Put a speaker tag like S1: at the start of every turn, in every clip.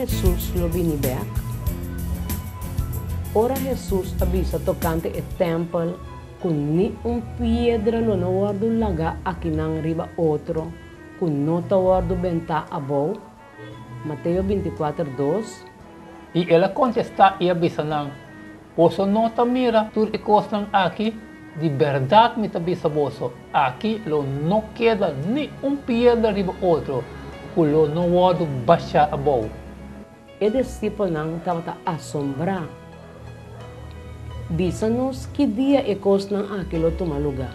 S1: Hesus lo bini bèk? Ora Hesus a bisa tokante e tèmpel ku ni un piedra lo no wòrdu lagá akinan riba otro ku no ta wòrdu bentá abou, Mateo 24, 2.
S2: I el a kontestá i a bisa nan, Boso no ta mira tur e kosnan aki? Di bèrdat mi ta bisa boso, aki lo no keda ni un piedra riba otro ku lo no wòrdu bashá abou.
S1: E disipelnan tabata asombrá. Bisa nos ki dia e kosnan aki lo tuma lugá,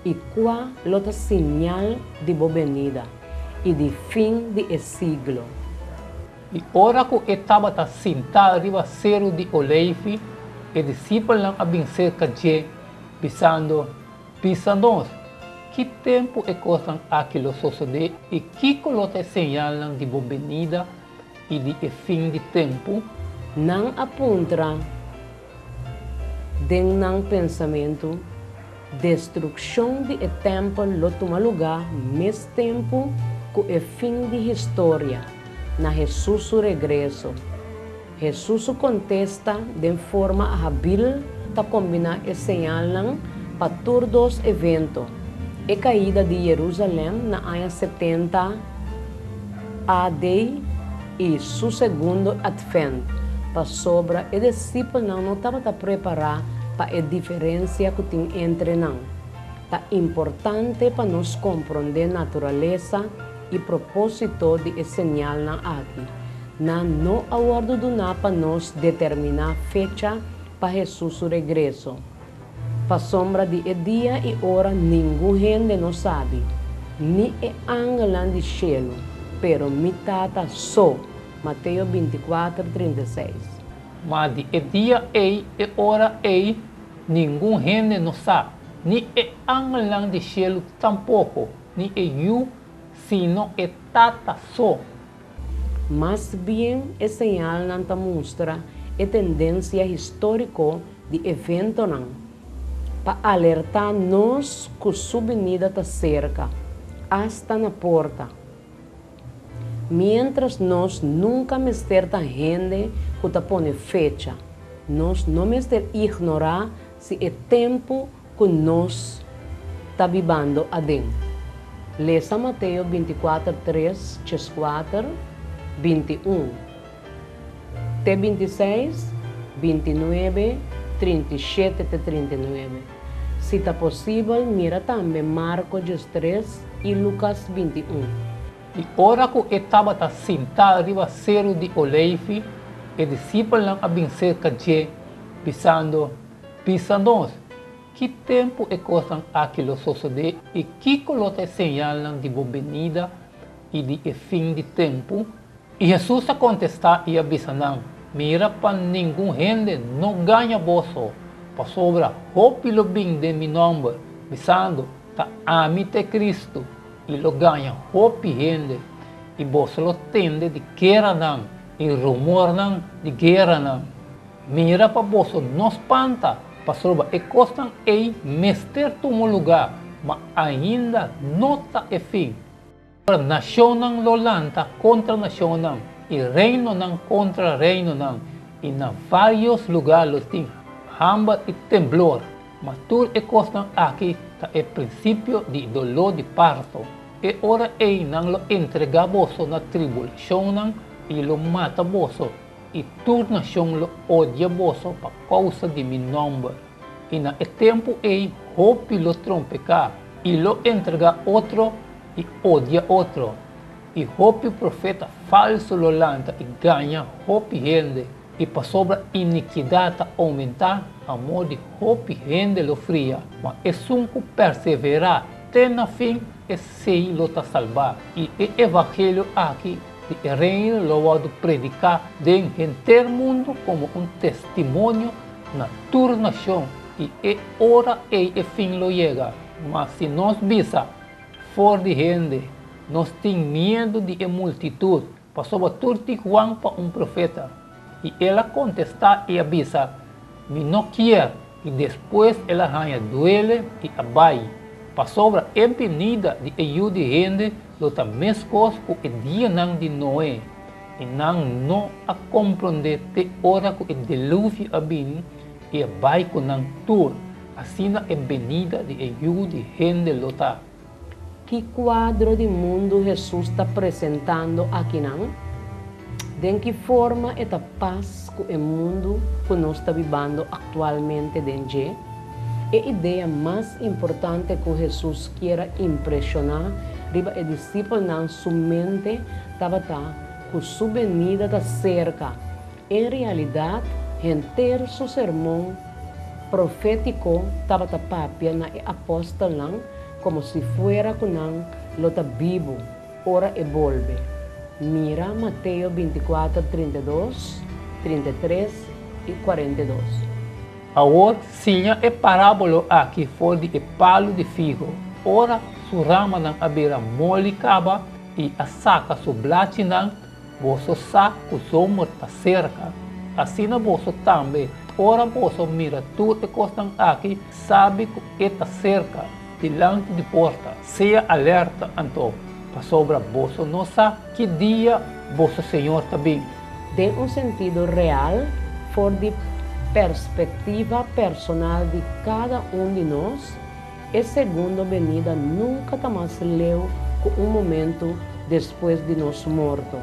S1: i kua lo ta siñal di bo benida i di fin di e siglo.
S2: I ora ku e tabata sintá riba Seru di Oleifi, e disipelnan a bin serka dje, bisando, Bisa nos, ki tempu e kosnan aki lo sosodé i kiko lo ta e señalnan di bo benida i di e fin di tempu?
S1: Nan a puntra den nan pensamentu, Destrukshon di e tèmpel lo tuma lugá mes tempu ku e fin di historia, na Hesus su regreso. Hesus su kontesta den forma habil ta kombiná e señalnan pa tur dos evento, e kaida di Jerusalèm na aña 70 AD i su segundo atvènt, pasobra e disipelnan no tabata prepará pa e diferensia ku tin entre nan. Ta importante pa nos komprondé naturalesa i propósito di e señalnan aki. Nan no a wòrdu duná pa nos determiná fecha pa Hesus su regreso. Pasobra di e dia i ora ningun hende no sabi, ni e angelnan di shelu, pero mi Tata so. Mateo 24, 36.
S2: Ma di e dia ei, e ora ei, ningun hende no sa, ni e angelnan di shelu tampoko, ni e Yu, sino e Tata so.
S1: Mas bien e señalnan ta mustra e tendensia históriko di eventonan pa alertá nos ku su binida ta serka, asta na porta. Miéntras nos nunka mester ta hende ku ta pone fecha, nos no mester ignorá si e tempu ku nos ta bibando aden. Lesa Mateo 24, 3, 4, 21 te 26, 29, 37 te 39. Si ta posibel, mira tambe Marko 13 i Lukas 21.
S2: I ora ku e tabata sintá riba Seru di Oleifi, e disipelnan a bin serka dje, bisando, Bisa nos, ki tempu e kosnan aki lo sosodé i kiko lo ta e señalnan di bo benida i di e fin di tempu? I Hesus a kontestá i a bisa nan, Mira pa ningun hende no gaña boso, pasobra hopi lo bin den mi nòmber, bisando, Ta ami ta e Kristu, i lo gaña hopi hende. I boso lo tende di gueranan i rumornan di gueranan. Mira pa boso no spanta, pasobra e kosnan ei mester tuma lugá, ma ainda no ta e fin. Ora nashonnan lo lanta kontra nashonnan i reinonan kontra reinonan, i na vários lugá lo tin hamber i temblor, ma tur e kosnan aki ta e prinsipio di doló di parto. E ora ei nan lo entregá boso na tribulashonnan i lo mata boso, i tur nashon lo odia boso pa kousa di mi nòmber. I na e tempu ei hopi lo trompeká i lo entregá otro i odia otro, i hopi profeta falsu lo lanta i gaña hopi hende, i pasobra inikidat ta oumentá, amor di hopi hende lo fria. Ma esun ku perseverá te na fin, esei lo ta salbá. I e evangelio aki di e Reino lo wòrdu prediká den henter mundu komo un testimonio na tur nashon, i e ora ei e fin lo yega. Ma si nos bisa, For di hende, nos tin miedu di e multitut, pasobra tur tin Juan pa un profeta. I el a kontestá i a bisa, Mi no kier. I despues el a haña duele i a bai, pasobra e binida di e Yu di hende lo ta meskos ku e dianan di Noe. I nan no a komprondé te ora ku e diluvio a bini i a bai ku nan tur, asina e benida di e Yu di hende lo ta.
S1: Ki kuadro di mundu Hesus ta presentando akinan? Den ki forma e ta pas ku e mundu ku nos ta bibando aktualmente den dje? E idea mas importante ku Hesus kier a impreshoná riba e disipelnan su mente tabata ku su benida ta serka. En realidat, henter su sermon profétiko tabata papia na e apòstelnan komo si fuera ku nan lo ta bibu ora e bolbe. Mira Mateo 24, 32, 33 i 42.
S2: Awor siña e parábolo aki for di e palu di figo, Ora su ramanan a bira moli kaba i a saka su blachinan, boso sa ku zomer ta serka. Asina boso tambe, ora boso mira tur e kosnan aki, sabi ku e ta serka, dilanti di porta. Sea alerta anto, pasobra boso no sa ki dia boso Señor ta bin.
S1: Den un sentido real, for di perspektiva personal di kada un di nos, e segundo benida nunka ta mas leu ku un momentu despues di nos morto.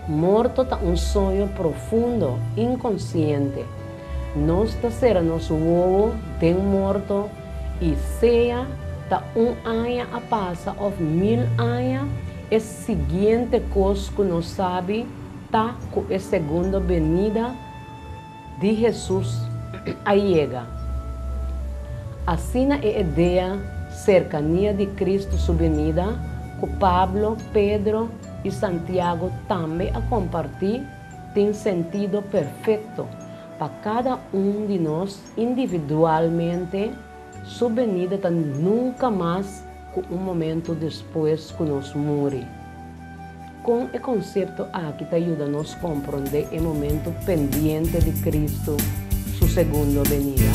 S1: Morto ta un soño profundo, inkonsiente. Nos ta sera nos wowo den morto i sea ta un aña a pasa òf mil aña, e siguiente kos ku nos sabi ta ku e segundo benida di Hesus a yega. Asina e idea serkania di Kristu su benida ku Pablo, Pedro i Santiago tambe a kompartí tin sentido perfekto pa kada un di nos individualmente, su benida ta nunka mas ku un momento despues ku nos muri. Kon e konsepto aki ta yuda nos komprondé e momento pendiente di Kristu su segundo benida?